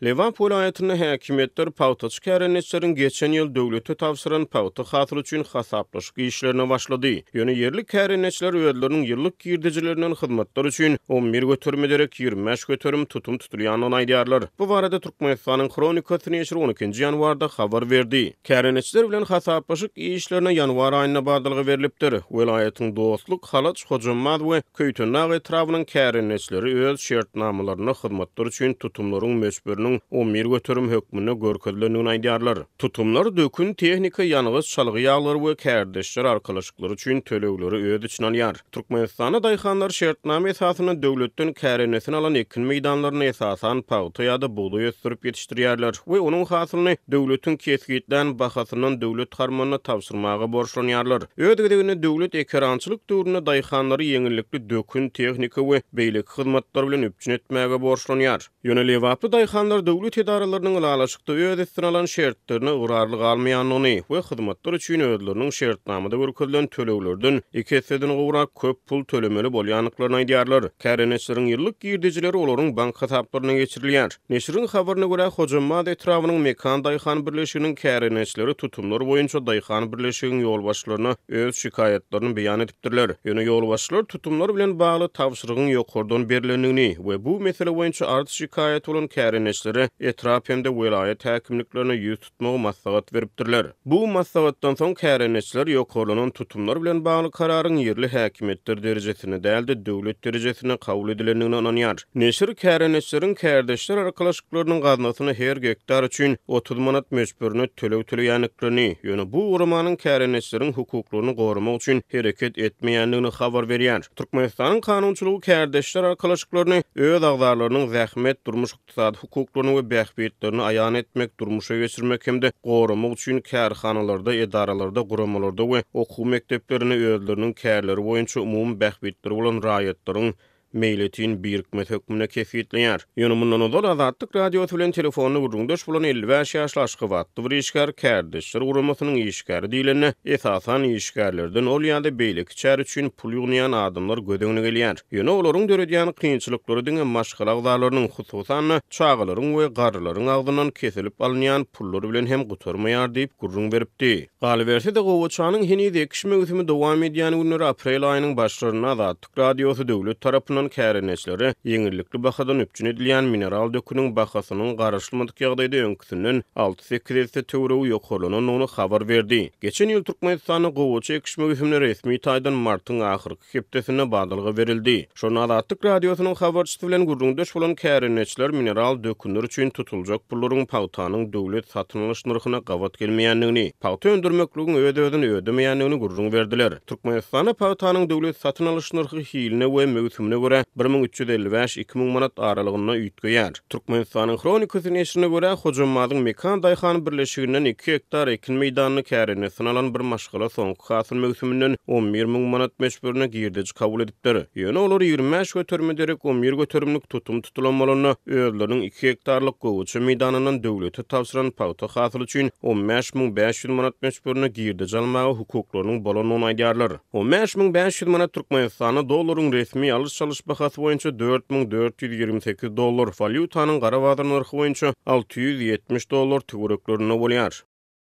Lebap welaýatynda häkimiýetler pagtaçy kärendeçileriň geçen ýyl döwlete tabşyran pagta hasyly üçin hasaplaşyk işlerine başlady. Ýöne ýerli kärendeçiler özleriniň ýyllyk girdejilerinden hyzmatlar üçin 11 göterime derek 25% tutum tutulýandygyny aýdýarlar. Bu barada Türkmenistanyň Hronikasy neşiri on ikinji ýanwarda habar berdi. Kärendeçiler bilen hasaplaşyk işlerine ýanwar aýynda badalga berlipdir. Welaýatyň Dostluk, Halaç, Hojambaz we Köýtendag etrabynyň kärendeçileri öz şertnamalarynda hyzmatlar üçin tutumlaryň möçberiniň 11% hökmünde görkezilendigini aýdýarlar. Tutumlar dökün, tehnika, ýangyç, çalgy ýaglary we kärdeşler arkalaşyklary üçin tölegleri öz içine alýar. Türkmenistanda daýhanlar şertnama esasynda döwletden kärendesin alan ekin meýdanlarynda esasan pagta ýa-da bugdaý ösdürip ýetişdirýärler we onuň hasylyny döwletiň kesgitlän bahasyndan döwlet harmanyna tabşyrmaga borçlanýarlar. Öz gezeginde döwlet ekerançylyk döwründe daýhanlary ýeňillikli dökün, tehnika we beýleki hyzmatlar bilen üpjün etmäge borçlanýar. Ýöne lebaply daýhanlar döwlet edaralarynyň ylalaşykda öz üstüne alan şertlerine ygrarly galmaýandygyny we hyzmatlar üçin özleriniň şertnamada görkezilen töleglerden iki esseden gowrak köp pul tölemeli bolýandyklaryny aýdýarlar. Kärendeçileriň ýyllyk girdejileri olaryň bank hasaplaryna geçirilýär. Neşiriň habaryna görä, Hojambaz etrabynyň Mekan daýhan birleşiginiň kärendeçileri tutumlar boýunça daýhan birleşigiň ýolbaşçylaryna öz şikaýatlaryny beýan edipdirler. Ýöne ýolbaşçylar tutumlar bilen bagly tabşyrygyň ýokardan berlendigini we bu mesele boýunça arz-şikaýaty bolan kärendeçilere etrap hem-de welaýat häkimliklerine ýüz tutmagy maslahat beripdirler. Bu maslahatdan soň kärendeçiler ýokarlanan tutumlar bilen bagly kararyň ýerli häkimiýetler derejesinde däl-de, döwlet derejesinde kabul edilendigine ynanýar. Neşir kärendeçileriň kärdeşler arkalaşyklarynyň gaznasyna her gektar üçin 30 manat möçberinde töleg töleýändiklerini, ýöne bu guramanyň kärendeçileriň hukuklaryny goramak üçin hereket etmeýändigini habar berýär. Türkmenistanyň kanunçylygy kärdeşler arkalaşyklaryny öz agzalarynyň zähmet, durmuş-ykdysady hukuklaryny we bähbitlerini aýan etmek, durmuşa geçirmek hem-de goramak üçin kärhanalarda, edaralarda, guramalarda we okuw mekdeplerinde özleriniň kärleri boýunça umumy bähbitleri bolan raýatlaryň meýletin birikmesi hökmünde kesgitleýär. Ýöne mundan ozal Azatlyk Radiosy bilen telefonda gürrüňdeş bolan 55 ýaşly aşgabatly bir işgär Kärdeşler guramasynyň işgäri diýlende, esasan işgärlerden ol ýa-da beýleki çäre üçin pul ýygnaýan adamlar göz öňüne gelýär. Ýöne olaryň döredýän kynçylyklary diňe maşgala agzalarynyň, hususan-da, çagalaryň we garrylaryň agzyndan kesilip alynýan pullar bilen hem gutarmaýar diýip gürrüň beripdi. Galyberse-de, gowaçanyň heniz ekiş möwsümi dowam edýän günleri aprel aýynyň başlarynda Azatlyk Radiosy döwlet tarapyndan kärendeçilere ýeňillikli bahadan üpjün edilýän mineral döküniň bahasynyň garaşylmadyk ýagdaýda öňküsinden alty-sekiz esse töweregi ýokarlanandygyny habar berdi. Geçen ýyl Türkmenistanda gowaça ekiş möwsümine resmi taýdan martyň ahyrky hepdesinde badalga berildi. Şonda Azatlyk Radiosynyň habarçysy bilen gürrüňdeş bolan kärendeçiler mineral dökünler üçin tutuljak pullaryň pagtanyň döwlet satyn alyş nyrhyna gabat gelmeýändigini, pagta öndürmekligiň öz-özüni ödemeýändigini gürrüň berdiler. Türkmenistanda pagtanyň döwlet satyn alyş nyrhy hiline we möwsümine görä 1355, 2000 manat aralygynda üýtgeýär. Türkmenistanyň Hronikasy neşirine görä, Hojammazyň Mekan daýhan birleşiginden iki gektar ekin meýdanyny kärendesine alan bir maşgala soňky hasyl möwsüminden 11 müň manat möçberinde girdeji kabul edipdir. Ýöne olar 25 göterime derek 11 göterimlik tutum tutulan bolanda, özleriniň iki gektarlyk gowaça meýdanyndan döwlete tabşyran pagta hasyly üçin 15 500 manat möçberinde girdeji almaga hukuklarynyň bolandygyny aýdýarlar. 15 500 manat Türkmenistanda dollaryň resmi alyş-çalyş bahasy boýunça 4428 dollar, walýutanyň gara bazar nyrhy boýunça 670 dollar töwereklerinde bolýar.